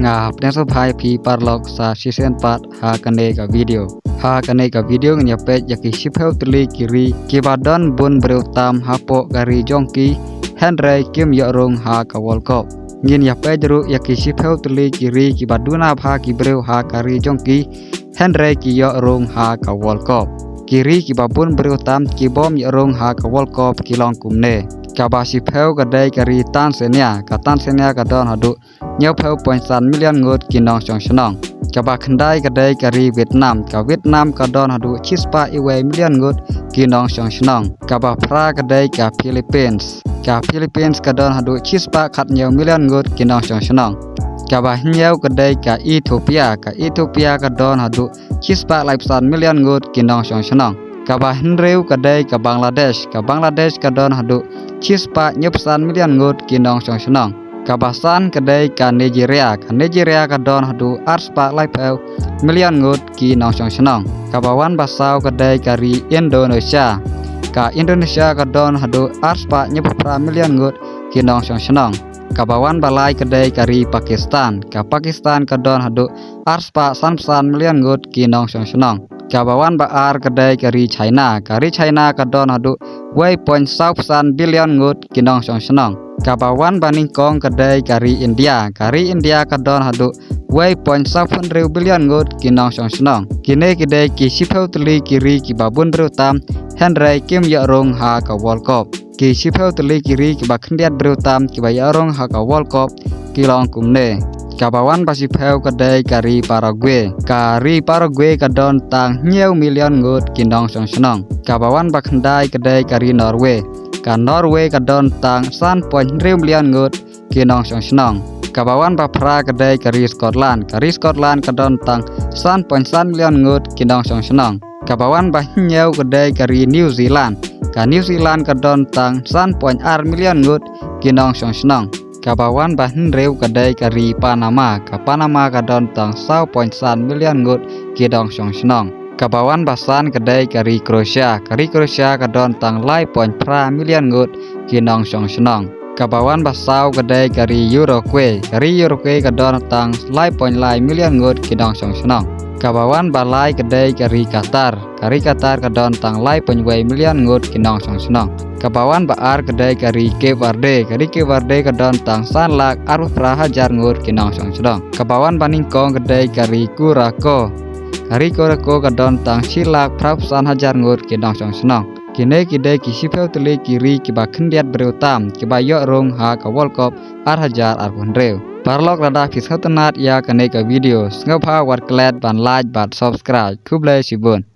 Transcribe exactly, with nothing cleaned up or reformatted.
Nga hap ne sa phai phi paralok sa shisien pat ha kane ka video. Ha kane ka video ngin ïa peit ïa ki shiphew tylli ki ri kiba don bun briew tam hapoh ka ri jong ki, hynrei kim ïoh rung ha ka World Cup. Ngin ïa peit ruh ïa ki shiphew tylli ki ri kiba duna bha ki briew ha ka ri jong ki, hynrei ki ïoh rung ha ka World Cup. Ki ri kiba bun briew tam ki bym ïoh rung ha ka World Cup ki long kumne. Kaba shiphew ka dei ka ri Tanzania, ka Tanzania ka don haduh hynñiewphew point san million ngut ki nongshong shnong. Kaba khyndai ka dei ka ri Vietnam, ka Vietnam ka don haduh shispah iwei million ngut ki nongshong shnong. Kaba phra ka dei ka Philippines, ka Philippines ka don haduh shispah khathynñiew million ngut ki nongshong shnong. Kaba hynñiew ka dei ka Ethiopia, ka Ethiopia ka don haduh shispah laiphew san million ngut ki nongshong shnong. Kaba hynriew ka dei ka Bangladesh, ka Bangladesh ka don haduh shispah hynñiewphew san million ngut ki nongshong shnong. Kaba san ka dei ka Nigeria, ka Nigeria ka don haduh arspah laiphew million ngut ki nongshong shnong. Kaba wan ba saw ka dei ka ri Indonesia, ka Indonesia ka don haduh arspah hynñiewphew phra million ngut ki nongshong shnong. Kaba wan ba lai ka dei ka ri Pakistan, ka Pakistan ka don haduh arspah sanphew san million ngut ki nongshong shnong. Kaba wan ba ar ka dei ka ri China, ka ri China ka don haduh wei point sawphew san billion ngut ki nongshong shnong. Kaba wan ba nyngkong ka dei ka ri India, ka ri India ka don haduh wei point sawphew hynriew billion ngut ki nongshong shnong. Kine ki dei ki shiphew tylli ki ri kiba bun briew tam, hynrei kim ïoh rung ha ka World Cup. Ki shiphew tylli ki ri kiba khyndiat briew tam kiba ïoh rung ha ka World Cup ki long kumne. Kaba wan ba shiphew ka dei ka ri Paraguay, ka ri Paraguay ka don tang hynñiew million ngut ki nongshong shnong. Kaba wan ba khyndai ka dei ka ri Norway, ka Norway ka don tang san point hynriew million ngut ki nongshong shnong. Kaba wan ba phra ka dei ka ri Scotland, ka ri Scotland ka don tang san point san million ngut ki nongshong shnong. Kaba wan ba hynñiew ka dei ka ri New Zealand, ka New Zealand ka don tang san point ar million ngut ki nongshong shnong. Kaba wan ba hynriew ka dei ka ri Panama, ka Panama ka don tang saw point san million ngut ki nongshong shnong. Kaba wan ba san ka dei ka ri Croatia, ka ri Croatia ka don tang lai point phra million ngut ki nongshong shnong. Kaba wan ba saw ka dei ka ri Uruguay, ka ri Uruguay ka don tang lai point lai million ngut ki nongshong shnong. Kaba wan ba lai ka dei ka ri Qatar, ka ri Qatar ka don tang lai point wei million ngut ki nongshong shnong. Kaba wan ba ar ka dei ka ri Cape Verde, ka ri Cape Verde ka don tang san lak arphew phra hajar ngut ki nongshong shnong. Kaba wan ba nyngkong ka dei ka ri Curacao, ka ri Curacao ka don tang shi lak phraphew san hajar ngut ki nongshong shnong. Kine ki dei ki shiphew tylli ki ri kiba khyndiat briew tam kiba ïoh rung ha ka World Cup ar hajar arphew hynriew. Paralok, lada phi sngewtynnat ïa kane ka video, sngewbha wat klet ban like bad subscribe. Khublei shibun.